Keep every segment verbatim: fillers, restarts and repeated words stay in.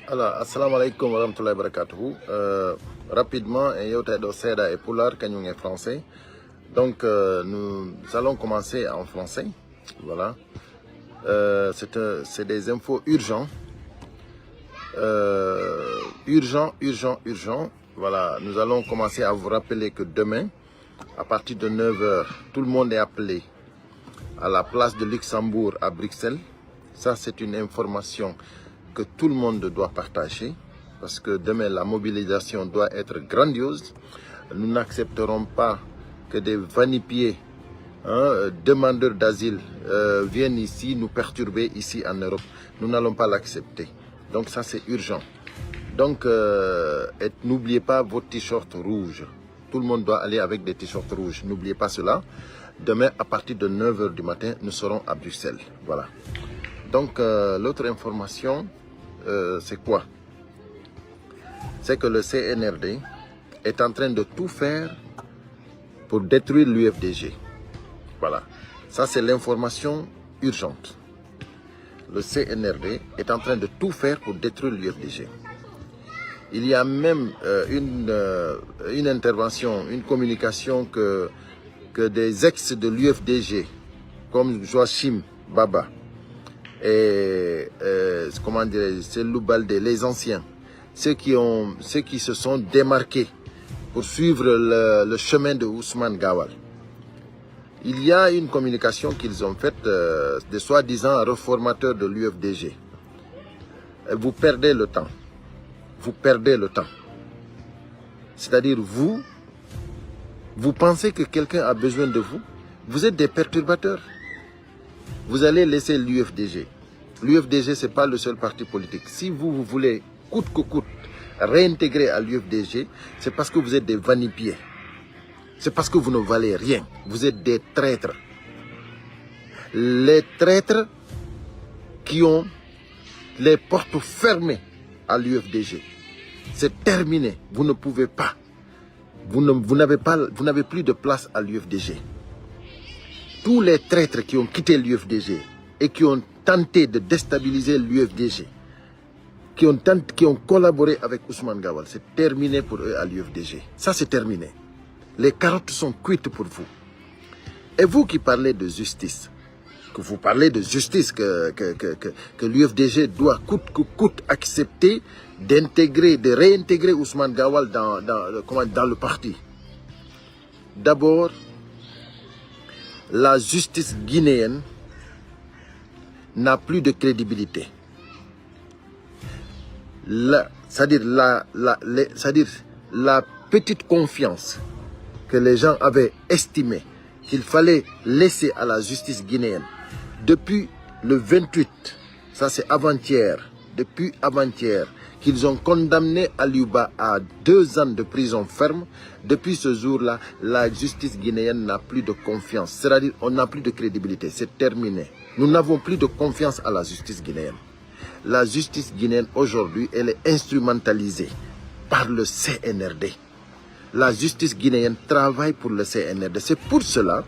Alors, assalamu alaikum wa rahmatullahi wa barakatuhu. Euh, rapidement, en yewtay ɗo seeɗa e pulaar, kañum e français. Donc, euh, nous allons commencer en français. Voilà. Euh, c'est un- c'est des infos urgents. Euh, urgent, urgent, urgent. Voilà, nous allons commencer à vous rappeler que demain, à partir de neuf heures, tout le monde est appelé à la place de Luxembourg à Bruxelles. Ça, c'est une information que tout le monde doit partager parce que demain, la mobilisation doit être grandiose. Nous n'accepterons pas que des vanipiés, hein, euh, demandeurs d'asile, euh, viennent ici nous perturber ici en Europe. Nous n'allons pas l'accepter. Donc ça, c'est urgent. Donc, euh, et n'oubliez pas votre t-shirt rouge. Tout le monde doit aller avec des t-shirts rouges. N'oubliez pas cela. Demain, à partir de neuf heures du matin, nous serons à Bruxelles. Voilà. Donc, euh, l'autre information, euh, c'est quoi? C'est que le C N R D est en train de tout faire pour détruire l'U F D G. Voilà. Ça, c'est l'information urgente. Le C N R D est en train de tout faire pour détruire l'U F D G. Il y a même euh, une, euh, une intervention, une communication que, que des ex de l'U F D G, comme Joachim Baba et, euh, comment dirais-je, Cellou Baldé, les anciens, ceux qui, ont, ceux qui se sont démarqués pour suivre le, le chemin de Ousmane Gawal. Il y a une communication qu'ils ont faite euh, de soi-disant réformateurs de l'U F D G. Et vous perdez le temps. Vous perdez le temps. C'est-à-dire, vous, vous pensez que quelqu'un a besoin de vous. Vous êtes des perturbateurs. Vous allez laisser l'U F D G. L'U F D G, c'est pas le seul parti politique. Si vous, vous voulez, coûte que coûte, réintégrer à l'U F D G, c'est parce que vous êtes des vanipiés. C'est parce que vous ne valez rien. Vous êtes des traîtres. Les traîtres qui ont les portes fermées à l'U F D G. C'est terminé. Vous ne pouvez pas. Vous ne- vous n'avez pas, vous n'avez plus de place à l'U F D G. Tous les traîtres qui ont quitté l'U F D G et qui ont tenté de déstabiliser l'U F D G, qui ont, tent- qui ont collaboré avec Ousmane Gawal, c'est terminé pour eux à l'U F D G. Ça, c'est terminé. Les carottes sont cuites pour vous. Et vous qui parlez de justice, que vous parlez de justice, que, que, que, que, que l'U F D G doit coûte que coûte accepter d'intégrer, de réintégrer Ousmane Gawal dans, dans, comment, dans le parti. D'abord, la justice guinéenne n'a plus de crédibilité. La, c'est-à-dire la, la, les- c'est-à-dire la petite confiance que les gens avaient estimé qu'il fallait laisser à la justice guinéenne depuis le vingt-huit, ça c'est avant-hier, depuis avant-hier, qu'ils ont condamné Aliou Ba à deux ans de prison ferme, depuis ce jour-là, la justice guinéenne n'a plus de confiance. C'est-à-dire, on n'a plus de crédibilité. C'est terminé. Nous n'avons plus de confiance à la justice guinéenne. La justice guinéenne aujourd'hui, elle est instrumentalisée par le C N R D. La justice guinéenne travaille pour le C N R D. C'est pour cela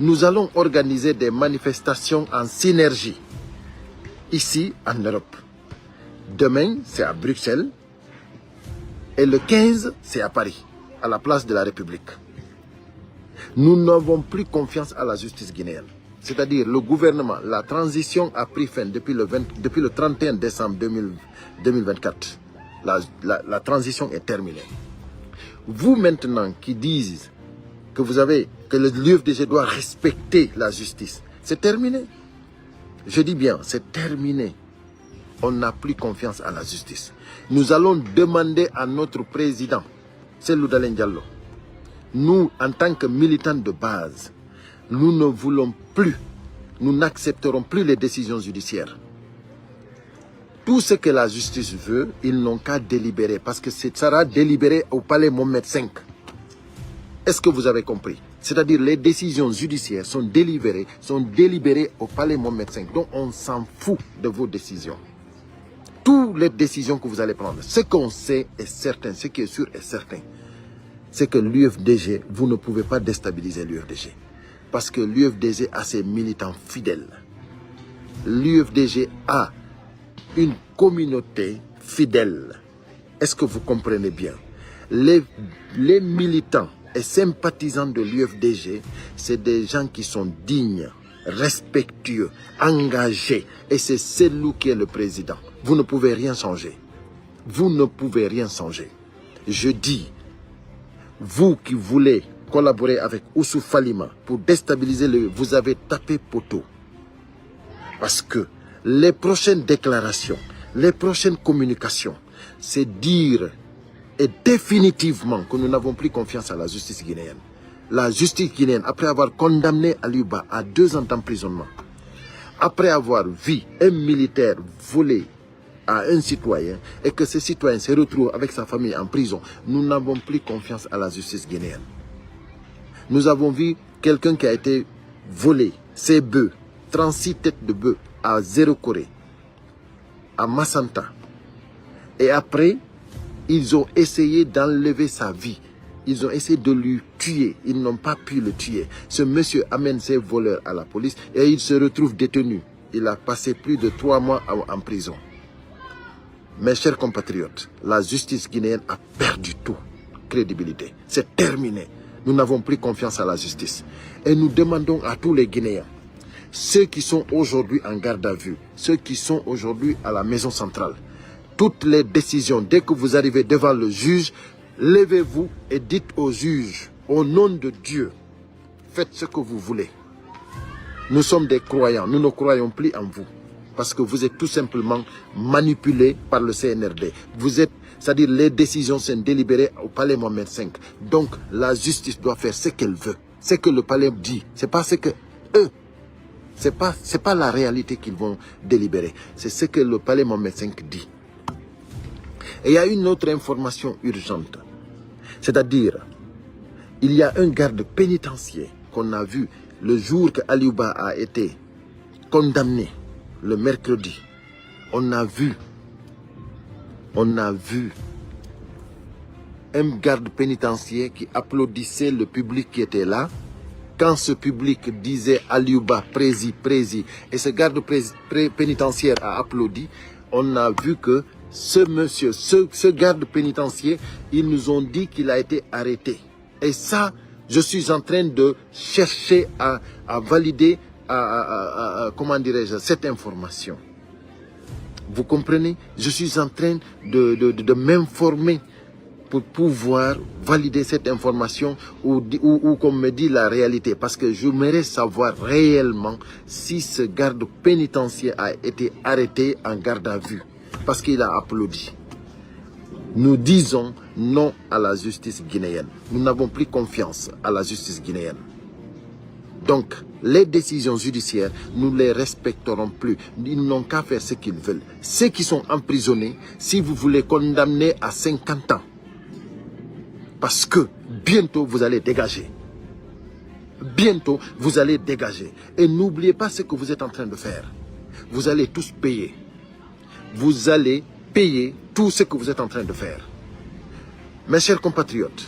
nous allons organiser des manifestations en synergie ici en Europe. Demain, c'est à Bruxelles. Et le quinze, c'est à Paris, à la place de la République. Nous n'avons plus confiance à la justice guinéenne. C'est-à-dire, le gouvernement, la transition a pris fin depuis le vingt, depuis le trente et un décembre deux mille, deux mille vingt-quatre. La, la- la transition est terminée. Vous maintenant qui disent que vous avez, que le, l'U F D G doit respecter la justice, c'est terminé. Je dis bien, c'est terminé. On n'a plus confiance à la justice. Nous allons demander à notre président, Cellou Dalein Diallo, nous, en tant que militants de base, nous ne voulons plus, nous n'accepterons plus les décisions judiciaires. Tout ce que la justice veut, ils n'ont qu'à délibérer, parce que ce sera délibéré au palais Mohamed cinq. Est-ce que vous avez compris? C'est-à-dire les décisions judiciaires sont délibérées, sont délibérées au palais Mohamed cinq. Donc on s'en fout de vos décisions. Toutes les décisions que vous allez prendre, ce qu'on sait est certain, ce qui est sûr et certain, c'est que l'U F D G, vous ne pouvez pas déstabiliser l'U F D G. Parce que l'U F D G a ses militants fidèles. L'U F D G a une communauté fidèle. Est-ce que vous comprenez bien? Les, les militants et sympathisants de l'U F D G, c'est des gens qui sont dignes, respectueux, engagés. Et c'est celui qui est le président. Vous ne pouvez rien changer. Vous ne pouvez rien changer. Je dis, vous qui voulez collaborer avec Ousou Falima pour déstabiliser le, vous avez tapé poteau. Parce que les prochaines déclarations, les prochaines communications, c'est dire et définitivement que nous n'avons plus confiance à la justice guinéenne. La justice guinéenne, après avoir condamné Aliou Ba à deux ans d'emprisonnement, après avoir vu un militaire voler à un citoyen et que ce citoyen se retrouve avec sa famille en prison, nous n'avons plus confiance à la justice guinéenne. Nous avons vu quelqu'un qui a été volé, ses bœufs, trente-six têtes de bœufs à Zéro Corée, à Massanta. Et après, ils ont essayé d'enlever sa vie. Ils ont essayé de lui tuer. Ils n'ont pas pu le tuer. Ce monsieur amène ses voleurs à la police et il se retrouve détenu. Il a passé plus de trois mois en, en prison. Mes chers compatriotes, la justice guinéenne a perdu tout crédibilité. C'est terminé. Nous n'avons plus confiance à la justice. Et nous demandons à tous les Guinéens, ceux qui sont aujourd'hui en garde à vue, ceux qui sont aujourd'hui à la maison centrale, toutes les décisions, dès que vous arrivez devant le juge, levez-vous et dites au juge, au nom de Dieu, faites ce que vous voulez. Nous sommes des croyants, nous ne croyons plus en vous. Parce que vous êtes tout simplement manipulés par le C N R D. Vous êtes, c'est-à-dire les décisions sont délibérées au palais Mohamed cinq. Donc la justice doit faire ce qu'elle veut. Ce que le palais dit, c'est pas ce que eux, c'est pas, c'est pas la réalité qu'ils vont délibérer. C'est ce que le palais Mohamed cinq dit. Et il y a une autre information urgente. C'est-à-dire, il y a un garde pénitentiaire qu'on a vu le jour que Aliou Ba a été condamné, le mercredi. On a vu, on a vu un garde pénitentiaire qui applaudissait le public qui était là. Quand ce public disait Aliou Ba, prési, prési, et ce garde pré- pré- pénitentiaire a applaudi, on a vu que ce monsieur, ce, ce garde pénitentiaire, ils nous ont dit qu'il a été arrêté. Et ça, je suis en train de chercher à, à valider, à, à- à- à- comment dirais-je, cette information. Vous comprenez? Je suis en train de, de- de- de m'informer pour pouvoir valider cette information ou, di- ou, ou qu'on me dit la réalité. Parce que j'aimerais savoir réellement si ce garde pénitentiaire a été arrêté en garde à vue. Parce qu'il a applaudi. Nous disons non à la justice guinéenne. Nous n'avons plus confiance à la justice guinéenne. Donc, les décisions judiciaires, nous les respecterons plus. Ils n'ont qu'à faire ce qu'ils veulent. Ceux qui sont emprisonnés, si vous voulez condamner à cinquante ans, parce que bientôt vous allez dégager. Bientôt, vous allez dégager. Et n'oubliez pas ce que vous êtes en train de faire. Vous allez tous payer. Vous allez payer tout ce que vous êtes en train de faire. Mes chers compatriotes,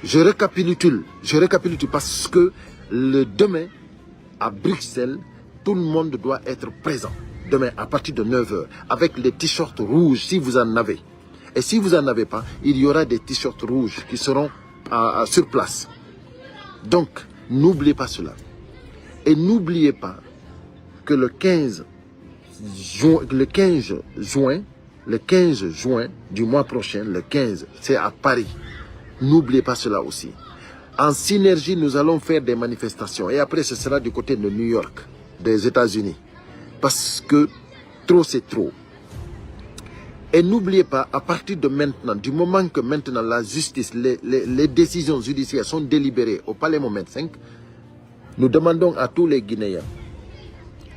je récapitule, je récapitule parce que le demain, à Bruxelles, tout le monde doit être présent. Demain, à partir de neuf heures, avec les t-shirts rouges, si vous en avez. Et si vous n'en avez pas, il y aura des t-shirts rouges qui seront à- à- sur place. Donc, n'oubliez pas cela. Et n'oubliez pas que le quinze juin, le quinze juin, le quinze juin du mois prochain, le quinze, c'est à Paris. N'oubliez pas cela aussi. En synergie, nous allons faire des manifestations. Et après, ce sera du côté de New York, des États-Unis. Parce que trop, c'est trop. Et n'oubliez pas, à partir de maintenant, du moment que maintenant la justice, les, les- les décisions judiciaires sont délibérées au Palais Mohamed cinq, nous demandons à tous les Guinéens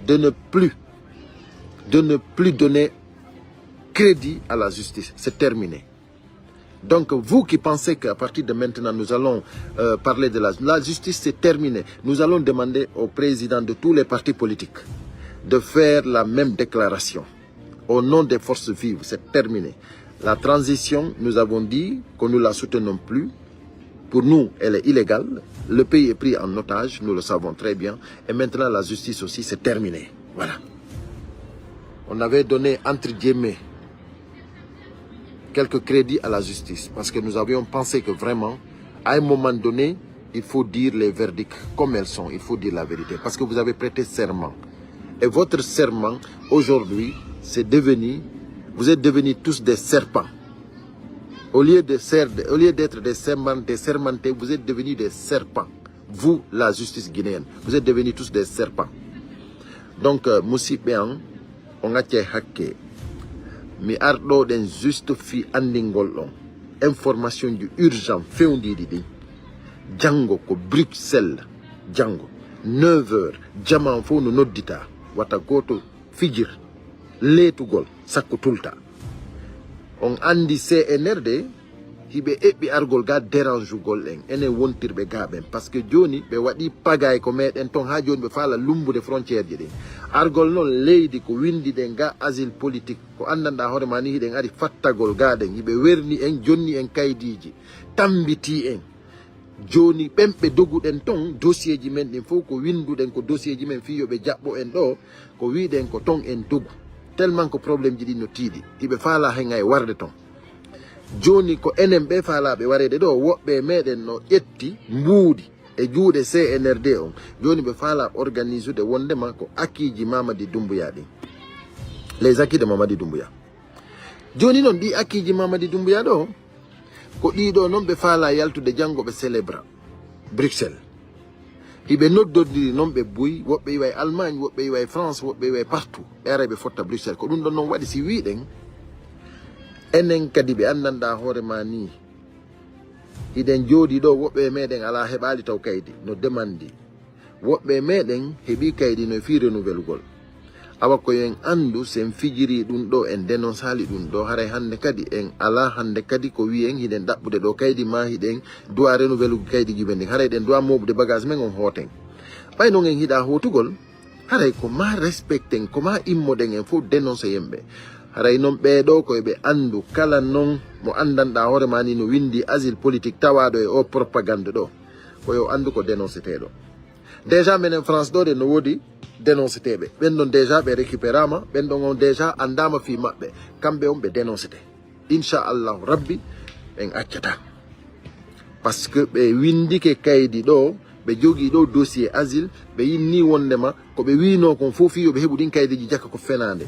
de ne plus, de ne plus donner crédit à la justice. C'est terminé. Donc, vous qui pensez qu'à partir de maintenant, nous allons euh, parler de la, la justice, c'est terminé. Nous allons demander au président de tous les partis politiques de faire la même déclaration. Au nom des forces vives, c'est terminé. La transition, nous avons dit que nous la soutenons plus. Pour nous, elle est illégale. Le pays est pris en otage, nous le savons très bien. Et maintenant, la justice aussi, c'est terminé. Voilà. On avait donné, entre guillemets, quelques crédits à la justice parce que nous avions pensé que vraiment, à un moment donné, il faut dire les verdicts comme elles sont, il faut dire la vérité parce que vous avez prêté serment. Et votre serment, aujourd'hui, c'est devenu, vous êtes devenus tous des serpents. Au lieu de ser-, au lieu d'être des serment-, des sermentés, vous êtes devenus des serpents. Vous, la justice guinéenne, vous êtes devenus tous des serpents. Donc, euh, musidɓe an, on accay hakke. Mi arɗo ɗen juste fii anndingol on information ji urgent fewndiiɗi ɗin. Janngo ko Bruxelles, janngo neuf heures, jamaa on fow no nodditaa. Wata gooto fijir leetugol sakko tulta. On anndi C N R D, hiɓe eɓɓi argol ga dérangeugol en, enen wontirɓe ga ɓen. Parce que jooni ɓe waɗi pagaay ko meɗen ton, haa jooni ɓe faala lumbude frontière ji ɗin. Argol non leydi ko winndi ɗen ga asile politique, ko anndanɗaa hoore ma ni hiɗen ari fattagol ga ɗen, hiɓe werni en, jonni en kaydiiji, tambitii en. Jooni ɓen ɓe doguɗen ton, dossier ji men ɗin fow ko winnduɗen, ko dossier ji men fii yo ɓe jaɓɓo en ɗoo, ko wi'uɗen ko ton en dogu. Tellement ko problème ji ɗin no tiiɗi, hiɓe faalaa hen hay warde ton. Jooni ko enen ɓe faalaaɓe wareede ɗoo, woɓɓe e meɗen no ƴetti mbuuɗi e juuɗe C N R D on. Jooni ɓe faalaa organisude wonndema ko akiiji Mamadi Doumbouya ɗin. Les acquis de Mamadi Doumbouya. Jooni non ɗi akiiji Mamadi Doumbouya ɗoo, ko ɗii ɗoo non ɓe faalaa yaltude janngo ɓe célébra Bruxelles. Hiɓe noddondiri non ɓe buy, woɓɓe iwa e Allemagne, woɓɓe iwa e France, woɓɓe iwa e partout. Ɓe aray ɓe fotta Bruxelles. Ko ɗun ɗon non waɗi si wi'uɗen, enen kadi ɓe anndanɗaa hoore ma nii. Hiɗen jooɗii ɗoo, woɓɓe e meɗen alaa heɓaali taw kaydi, no demandi. Woɓɓe e meɗen heɓii kaydi no e fii renouvelugol. Awa ko yo en anndu, si en fijirii ɗun ɗoo, en denonsaali ɗun ɗoo, haray hannde kadi en alaa hannde kadi ko wi'en hiɗen ɗaɓɓude ɗoo kaydi maa hiɗen duwaa renouvelude kaydi ji men ɗin. Haray hiɗen duwaa mooɓude bagage men on hooten. Ɓay non en hiɗaa hootugol, haray ko maa respecten, ko maa immoɗen en fow denonse yimɓe. Haray non ɓee ɗoo ko eɓe anndu kala non mo anndanɗaa hoore maa nii no winndi asile politique tawaaɗo e oo propagande ɗoo, ko yo anndu ko denonseteeɗo. Déjà menen France ɗoo ɗen no woodi dénonceteeɓe. Ɓen ɗon déjà ɓe récupéraama, ɓen ɗon on déjà anndaama fii maɓɓe. Kamɓe on ɓe dénoncete. Inchallahu Rabbi, en accataa. Parce que ɓe winndike kaydi ɗoo, ɓe jogii ɗoo dossier asile, ɓe inni wonndema ko ɓe wiinoo kon fow fii yo ɓe heɓu ɗin kaydiiji jaka ko fenaande.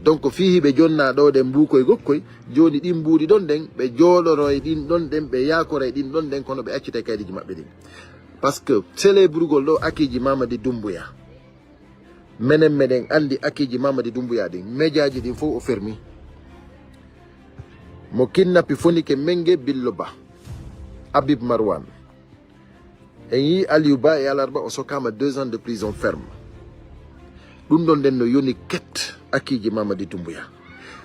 Donc fii hiɓe jonnaa ɗoo ɗen mbuukoy gokkoy, jooni ɗin mbuuɗi ɗon ɗen, ɓe jooɗoroy ɗin ɗon ɗen, ɓe yaakoray ɗin ɗon ɗen, kono ɓe accitay kaydiiji maɓɓe ɗin. Parce que célébrugol ɗoo akiiji Mamadi Doumbouya, menen meɗen anndi akiiji Mamadi Doumbouya ɗin, mejaaji ɗin fow o fermi. Mo kinnapi fonike Menge Billo Ba, Habib Marwan. En yii Aliou Ba e alarba o sokaama deux ans de prison ferme. Ɗun ɗon ɗen no yoni ket akiiji Mamadi Doumbouya.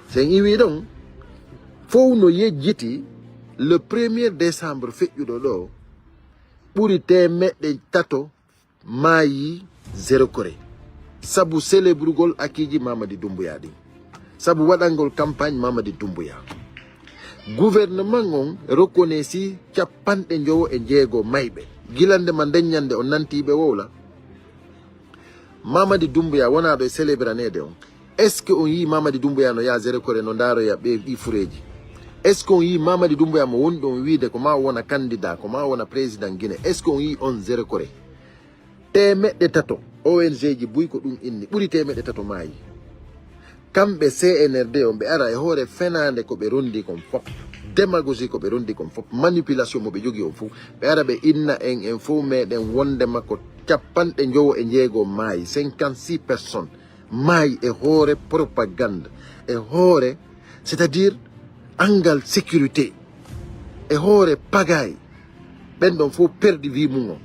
Si en iwii ɗon, fow no yejjiti le premier décembre feƴƴuɗo ɗoo, ɓuri teemeɗɗe tato maayi Zéro Corée. Sabu célébrugol akiiji Mamadi Doumbouya ɗin. Sabu waɗangol campagne Mamadi Doumbouya. Gouvernement on reconnaissi cappanɗe njowo e jeego mayɓe. Gila nde ma nden ɲande on nanti ɓe wowla. Mamadi Doumbouya wonaa ɗo e célébraneede on. Est-ce que on yii Mamadi Doumbouya no yaa Zéro Corée no ndaaroya ɓee ɗii fureeji? Est-ce que on yii Mamadi Doumbouya mo woni ɗon wiide ko maa o wona candidat, ko maa o wona président Guinée? Est-ce que on yii on Zéro Corée? Teemeɗɗe tato O N G ji buy ko ɗum inni, ɓuri teemeɗɗe tato maayi. Kamɓe C N R D on, ɓe ara e hoore fenaande ko ɓe rondi kon fop, démagogie ko ɓe rondi kon fop, manipulation mo ɓe jogii on fof, ɓe ara ɓe inna en, en fof meɗen wondema ko cappanɗe njowo e njeego maayi, cinquante-six personnes maayi e hoore propagande, e hoore, c'est-à-dire, angal sécurité, e hoore pagaille. Ɓen ɗon fof perdi vie mum on.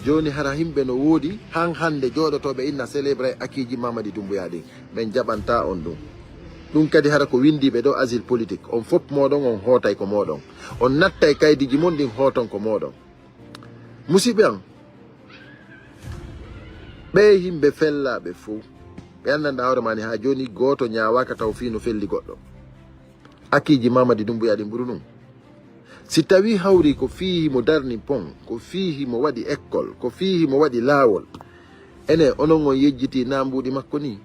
Jooni hara himɓe no woodi han hannde jooɗotooɓe inna célébrer akiiji Mamadi Doumbouya ɗin. Ɓen jaɓantaa on ɗum. Ɗum kadi hara ko winndiiɓe ɗo asile politique. On fof mooɗon on hootay ko mooɗon. On nattay kaydiji mon ɗin hooton ko mooɗon. Musiɓɓe am, ɓee yimɓe fellaaɓe fof, ɓe anndanɗaa hoore maa ni haa jooni gooto ñaawaaka taw fii no felli goɗɗo. Akiiji Mamadi Doumbouya ɗin ɓuri ɗum. Si tawii hawri ko fii himo darni pont, ko fii himo waɗi école, ko fii himo waɗi laawol, enen onon on yejjitii naambuuɗi makko nii?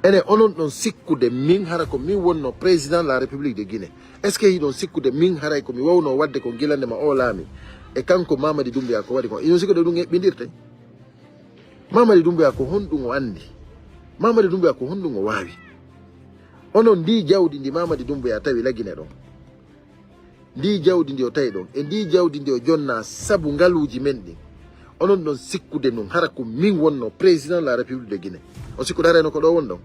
Enen, onon ɗon sikkude min hara ko min wonno président de la République de Guinée? Est-ce que hiɗon sikkude min haray ko mi wawno wadde kon gila nde ma o laami? E kanko Mamadi Doumbouya ko waɗi kon? Hiɗon sikkude ɗum eɓɓindirte? Mamadi Doumbouya ko honɗum o anndi? Mamadi Doumbouya ko honɗum o waawi? Onon, ndi jawdi ndi Mamadi Doumbouya tawi la Guinée ɗon, ndi jawdi ndi o tawi ɗon, e ndi jawdi ndi o jonna sabu ngaluuji men ɗin, onon ɗon sikkude nun hara ko min wonno président de la République de Guinée? O sikkude harayno ko ɗo won ɗon?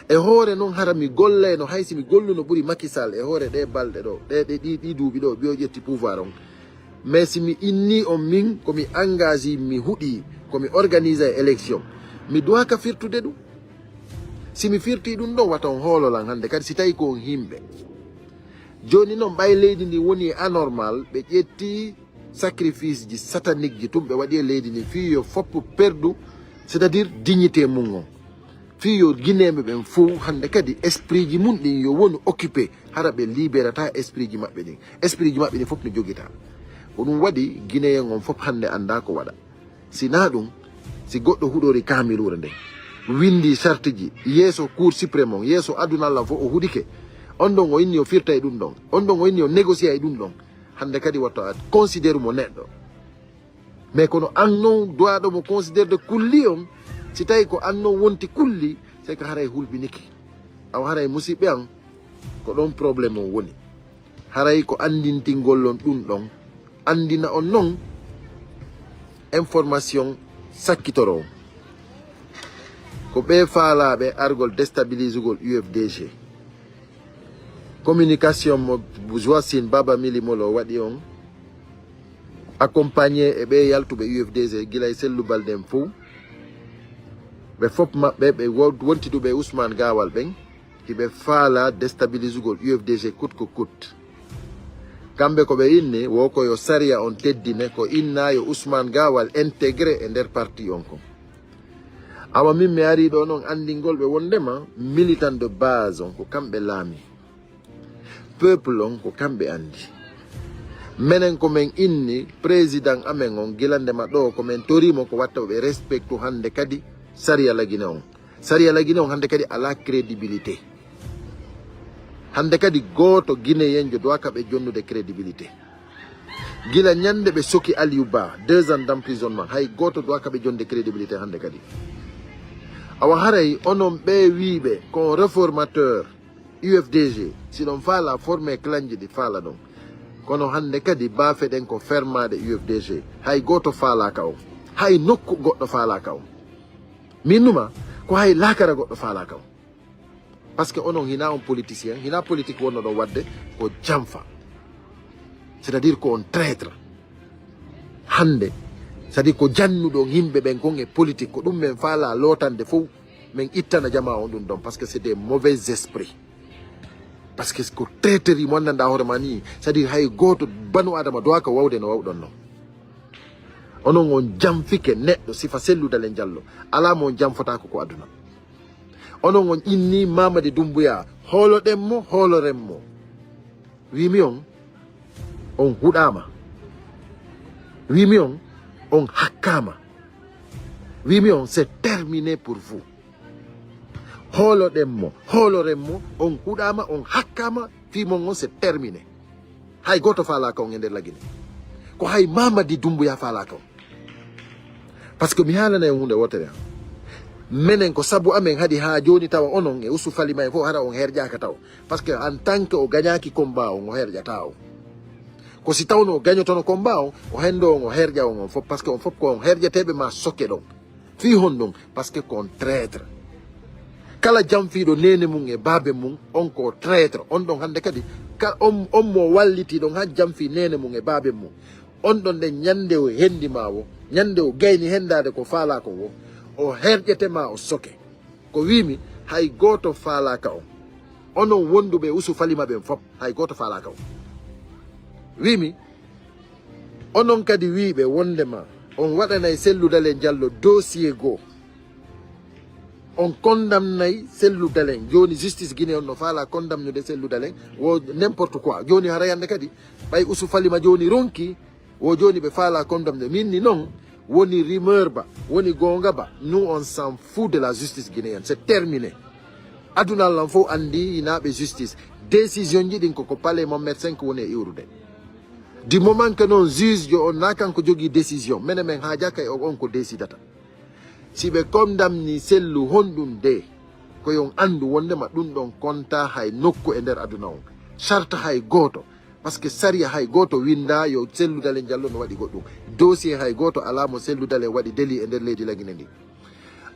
E hoore non, hara mi gollayno, hay si mi golluno ɓuri Macky Sall e hoore ɗe balɗe ɗo, ɗe, ɗe ɗi, ɗi duuɓi ɗo, ɓiyo ƴetti pouvoir on. Mais si mi inni on min, ko mi engagé, mi huɗi, ko mi organise e élection, mi duwaka firtude ɗum. Si mi firti ɗum ɗon, wata on hoolo lan hannde kadi, si tawi ko on himɓe. Jooni non, ɓay leydi ndi woni anormal, ɓe ƴetti sacrifice ji satanique ji tun ɓe waɗi e leydi ndi, fii yo foppu perdu, c'est-à-dire dignité mum on. Fii yo Guinéen ɓe ɓen fow hannde kadi esprit ji mum ɗin yo wonu occupé, hara ɓe liberata esprit ji maɓɓe ɗin. Esprit ji maɓɓe ɗin fof no jogita. Ko ɗum waɗi Guinéen on fof hannde annda ko waɗa. Si naa ɗum, si goɗɗo huɗori kaamiluure nden, windi sartiji yeeso Cour suprême on, yeeso aduna Allah fof o huɗike, on ɗon o inni o firtay ɗum ɗon, on ɗon o inni o négociay ɗum ɗon, hannde kadi watto a considère mo neɗɗo. Mais kono an non duwaɗo mo considère de kulli on, si tawi ko an non wonti kulli, c'est que haray hulɓiniki. Awa haray musiɓɓe an, ko ɗon problème on woni. Haray ko anndintingol on ɗum ɗon, anndina on non information sakkitoro on. Ko ɓe faalaaɓe argol déstabilisugol U F D G. Communication mo Joachim Baba Mili Molo waɗi on, accompagné e ɓe yaltuɓe U F D G gila e sellubal nden fow. Ɓe fof maɓɓe, ɓe won-, wontiduɓe e Ousmane Gawal ɓen, hiɓe faala déstabilisugol U F D G coûte que coûte. Kamɓe ko ɓe inni, wo ko yo sariya on teddine, ko inna yo Ousmane Gawal intégré e nder parti on kon. Awa min mi ari ɗo non anndingol ɓe wondema militant de base on ko kamɓe laami. Peuple on ko kamɓe anndi. Menen ko men inni président amen on gila ndema ɗo ko men torimo ko watta ɓe respectu hannde kadi sariya lagine on. Sariya lagine on hannde kadi ala crédibilité. Hannde kadi gooto Guinéen jo doit ka ɓe jonnude crédibilité. Gila ñande ɓe soki Aliou Ba, deux ans d'emprisonnement, hay gooto doit ka ɓe jonde crédibilité hannde kadi. Awa haray onon ɓe wiiɓe ko on réformateur U F D G, si ɗon faala formé clanji ɗi faala ɗon. Kono hannde kadi baafe ɗen ko fermaade U F D G, hay gooto faalaaka on, hay nokku goɗɗo faalaaka on. Min numa ko hay laakara goɗɗo faalaaka on. Parce que onon hina on politicien, hina politique wonno ɗon wadde ko janfa. C'est-à-dire ko on traître. Hannde, c'est-à-dire ko jannuɗon yimɓe ɓen kon e politique, ko ɗum men faala lootande fow, men ittana jamaa on ɗum ɗon, parce que c'est des mauvais esprits. Parce que ko traître mo anndanɗaa hoore ma nii, c'est-à-dire hay gooto banu Adama doaka wawde no wawɗon non. Onon on janfike neɗɗo sifa Cellou Dalein Diallo, alaa mo on janfotaako ko aduna. Onon on inni Mamadi Doumbouya, hooloɗen mo, hooloren mo. Wiimi on, on huɗaama. Wiimi on, on hakkaama. Wiimi on, c'est terminé pour vous. Hooloɗen mo, hooloren mo, on huɗaama, on hakkaama, fii mon on, c'est terminé. Hay gooto faalaaka on e nder lagine. Ko hay Mamadi Doumbouya faalaaka on. Parce que mi haalanay on huunde wootere han. Menen ko sabu amen haɗi haa jooni tawa onon e Ousou Fally ma en fof hara on herƴaaka taw. Parce que en tant que o gañaaki combat on, o herƴataa on. Ko si tawno o gañotono combat on, o henndo on, o herƴa on on fof. Parce que on fof ko on herƴeteeɓe ma soke ɗon. Fii honɗun? Parce que ko on traître. Kala janfiiɗo neene mum e baabe mum, on ko traître. On ɗon hannde kadi, ka-, on, on mo walliti ɗon haa janfii neene mum e baabe mum. On ɗon nden ñande o hendi ma wo, ñande o gayni hendaade ko faalaa ko wo, o herƴete ma o soke. Ko wiimi, hay gooto faalaaka on. Onon wonduɓe Ousou Fally ma ɓen fop, hay gooto faalaaka on. Wiimi, onon kadi wiiɓe wondema on waɗanay Cellou Dalein Diallo dossier goo. On condamnay Cellou Dalein. Jooni justice Guinée on no faalaa condamnude Cellou Dalein. Wo n'importe quoi. Jooni hara yande kadi, ɓay Ousou Fally ma jooni ronki, wo jooni ɓe faalaa condamnude. Min ni non, woni rumeur ba, woni goonga ba. Nous, on s'en fout de la justice guinéenne. C'est terminé. Aduna lan fof anndi hinaa ɓe justice. Décision ji ɗin ko, ko palais Mohamed cinq woni e iwrude. Du moment que non juge jo on na kanko jogii décision, menen men haajaka e on ko décidata. Si ɓe condamni Sellu honɗun de, ko yon anndu wondema ɗun ɗon konta hay nokku e nder aduna on. Sarta hay gooto. Parce que sariya hay gooto winnda yo Sellu Dalen Jallo no waɗi goɗɗum. Dossier hay gooto alaa mo Sellu Dalen waɗi délit e nder leydi Lagine ndi.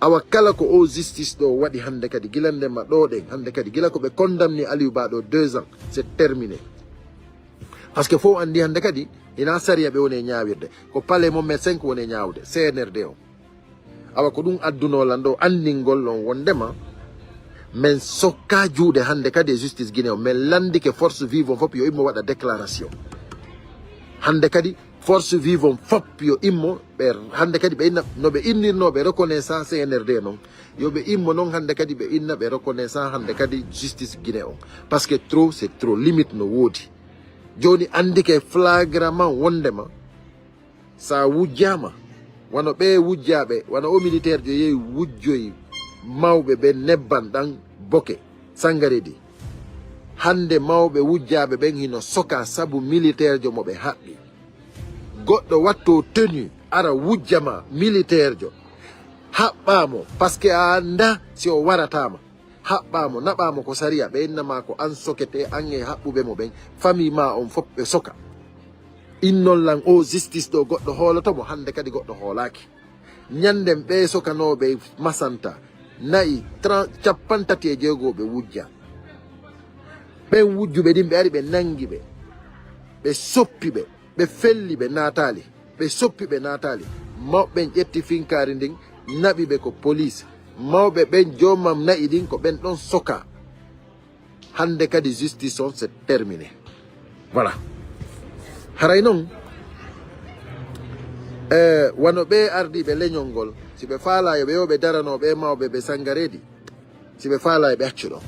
Awa kala ko o justice ɗo waɗi hannde kadi, gila ndema ɗo ɗen, hannde kadi, gila ko ɓe condamni Aliou Ba ɗo deux ans, c'est terminé. Parce que fof anndi hannde kadi, hinaa sariya ɓe woni e ñaawirde. Ko palais Mohamed cinq woni e ñaawde, C N R D on. Awa ko ɗum addunoo lan ɗo anndingol on wonndema men sokka juuɗe hannde kadi e justice Guinée o. Men lanndike force vive on fof yo immo waɗa déclaration. Hannde kadi force vive on fof yo immo ɓe, hannde kadi ɓe inna, no ɓe innirnoo ɓe reconnaissant C N R D non. Yo ɓe immo non hannde kadi ɓe inna ɓe reconnaissant hannde kadi justice Guinée on. Parce que trop, c'est trop, limite no woodi. Jooni anndike flagrament wonndema sa wujjaama, wano ɓee wujjaaɓe, wano o militaire jo yehi wujjoyi mawɓe ɓen nebban ɗan boke, Sangaredi. Hannde mawɓe wujjaaɓe ɓen hino soka sabu militaire jo mo ɓe haɓɓi. Goɗɗo watto tenue, ara wujja ma militaire jo. Haɓɓaa mo, parce que a anndaa si o warataama. Haɓɓaa mo, naɓaa mo ko sariya, ɓe inna ma ko an sokete, an e haɓɓuɓe mo ɓen, famille ma on fof ɓe soka. Innon lan o justice ɗo goɗɗo hooloto mo, hannde kadi goɗɗo hoolaaki. Ñannden ɓee sokanooɓe masanta, na'i, tren-, cappanɗe tati e jeego ɓe wujja. Ɓen wujjuɓe ɗin ɓe ari ɓe nangi ɓe, ɓe soppi ɓe, ɓe felli ɓe naataali. Ɓe soppi ɓe naataali. Mawɓe ɓen ƴetti finkaari ndin, naɓi ɓe ko police. Mawɓe ɓen joomam na'i ɗin ko ɓen ɗon soka. Hannde kadi justice on c'est terminé. Voilà. Haray non, eh, wano ɓee ardiiɓe leñol ngol, si ɓe faalaa yo ɓe, yo ɓe daranoo ɓee mawɓe ɓe Sangareedi, si ɓe faalaa yo ɓe accu ɗon.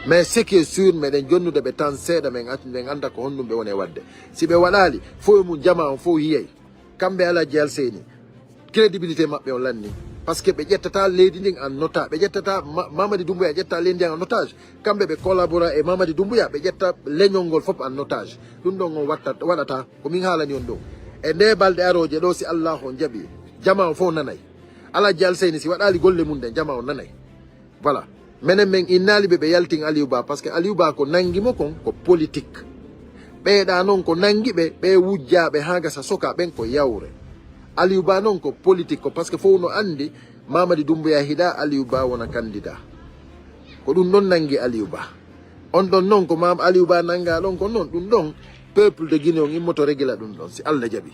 Mais ce qui est sûr, meɗen jonnude ɓe tan seeɗa, men accu, men annda ko honɗum ɓe woni e waɗde. Si ɓe waɗaali, fof e mum jamaa on fof yiyay. Kamɓe Alhaji Alseyni, crédibilité maɓɓe on lanni. Parce que ɓe ƴettataa leydi ndin en otage, ɓe ƴettataa Ma-, Mamadi Doumbouya ƴetta leydi ndin en otage. Kamɓe ɓe collabora e Mamadi Doumbouya, ɓe ƴetta leñol ngol fof en otage. Ɗum ɗon on watta, waɗataa, ko min haalani on ɗum. E nde balɗe arooje ɗo, si Allah on jaɓi, jamaa on fof nanay. Alhaji Alseyni, si waɗaali golle mum ɗen, jamaa on nanay. Voilà. Menen men innaali ɓe ɓe yaltin Aliou Ba, parce que Aliou Ba ko nangi mo kon ko politique. Ɓeeɗa non ko nangi ɓe, ɓe wujjaaɓe haa gasa soka ɓen ko yawre. Aliou Ba non ko politique ko, parce que fof no anndi Mamadi Doumbouya hiɗa Aliou Ba wona candidat. Ko ɗum ɗon nangi Aliou Ba. On ɗon non ko Mam Aliou Ba nanga ɗon ko non, ɗum ɗon peuple de Guinée on immoto régila ɗum ɗon, si Allah jaɓi.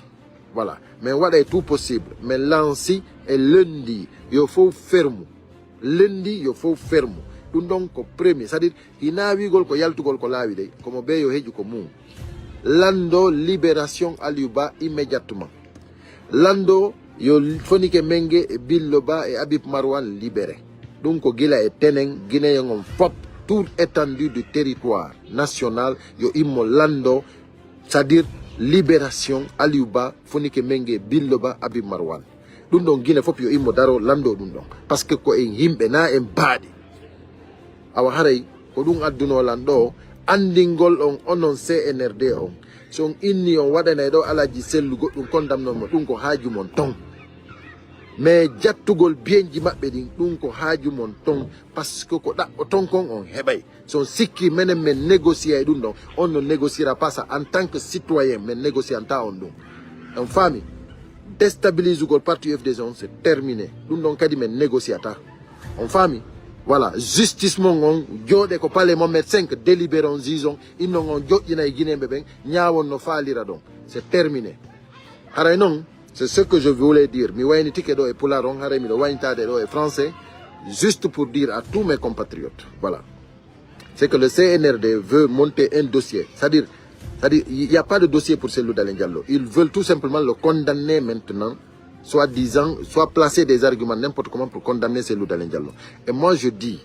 Voilà. Men waɗay tout possible. Men lanci e lundi yo fof fermu. Lundi yo fof fermu. Ɗum ɗon ko premier. C'est-à-dire, hinaa wi'ugol ko yaltugol ko laawi dey. Ko mo bee yo heƴu ko mum. Lanndo libération Aliou Ba immédiatement. Lanndo yo Fonike Menge e Billo Ba e Habib Marwan libéré. Ɗum ko gila e tenen Guinéen on fop, tout étendue du territoire national, yo immo lanndo, c'est-à-dire libération Aliou Ba, Fonike Menge, Billo Ba, Habib Marwan. Ɗum ɗon Gine fop yo immo daro lanndo ɗum ɗon. Parce que ko en yimɓe, na en baaɗi. Awa haray ko ɗum addunoo lan ɗo, anndingol on onon C N R D on. Si on inni on waɗanay ɗo Alhaji Sellu goɗɗum, condamnon mo, ɗum ko haaju mon ton. Mais jattugol biyenji maɓɓe ɗin, ɗum ko haaju mon ton. Parce que ko ɗaɓɓoton kon on heɓay. Si on sikki menen men négocier e ɗum ɗon, on ne négociera pas ça en tant que citoyen, men négocianta on ɗum. On faami? Déstabilisugol parti U F D G on, c'est terminé. Ɗum ɗon kadi men négociata. On faami? Voilà, justice mon on, jooɗe ko palais Mohamed cinq, délibéré on juge on, innon on joƴƴinay Guinéen ɓe ɓen, ñaawon no faalira ɗon. C'est terminé. Haray non, c'est ce que je voulais dire. Mi waynitike ɗo e Pulaar on, haray miɗo waynitaade ɗo e français, juste pour dire à tous mes compatriotes. Voilà. C'est que le C N R D veut monter un dossier. C'est-à-dire, c'est-à-dire, il n'y a pas de dossier pour Cellou Dalein Diallo. Ils veulent tout simplement le condamner maintenant, soi-disant, soit placer des arguments n'importe comment pour condamner Cellou Dalein Diallo. Et moi, je dis,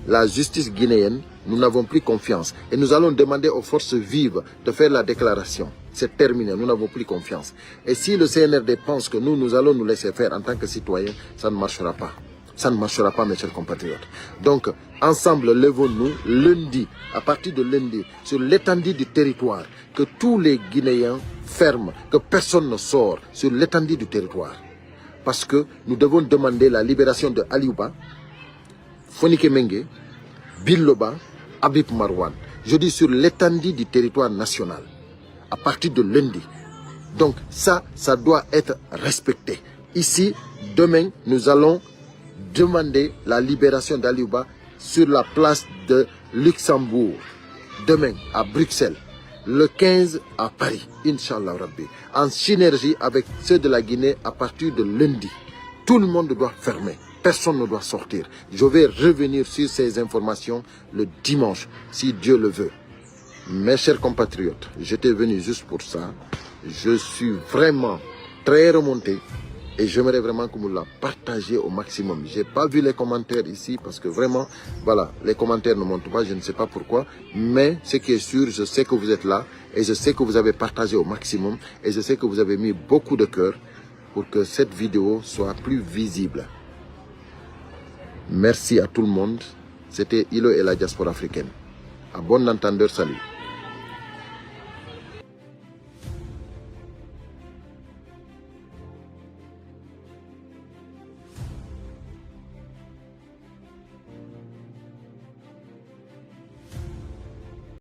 la justice guinéenne, nous n'avons plus confiance. Et nous allons demander aux forces vives de faire la déclaration. C'est terminé, nous n'avons plus confiance. Et si le C N R D pense que nous, nous allons nous laisser faire en tant que citoyens, ça ne marchera pas. Ça ne marchera pas, mes chers compatriotes. Donc, ensemble, levons-nous lundi, à partir de lundi, sur l'étendue du territoire, que tous les Guinéens ferment, que personne ne sort sur l'étendue du territoire. Parce que nous devons demander la libération de Aliou Ba, Fonike Mengue, Billo Ba, Habib Marwan. Je dis sur l'étendue du territoire national, à partir de lundi. Donc ça, ça doit être respecté. Ici, demain, nous allons demander la libération d'Aliou Ba sur la place de Luxembourg. Demain, à Bruxelles. Le quinze, à Paris, Inch'Allah Rabbi. En synergie avec ceux de la Guinée, à partir de lundi, tout le monde doit fermer. Personne ne doit sortir. Je vais revenir sur ces informations le dimanche, si Dieu le veut. Mes chers compatriotes, j'étais venu juste pour ça. Je suis vraiment très remonté et j'aimerais vraiment que vous la partagez au maximum. J'ai pas vu les commentaires ici parce que vraiment, voilà, les commentaires ne montent pas, je ne sais pas pourquoi. Mais ce qui est sûr, je sais que vous êtes là et je sais que vous avez partagé au maximum et je sais que vous avez mis beaucoup de cœur pour que cette vidéo soit plus visible. Merci à tout le monde. C'était Ilo et la diaspora africaine. À bon entendeur, salut.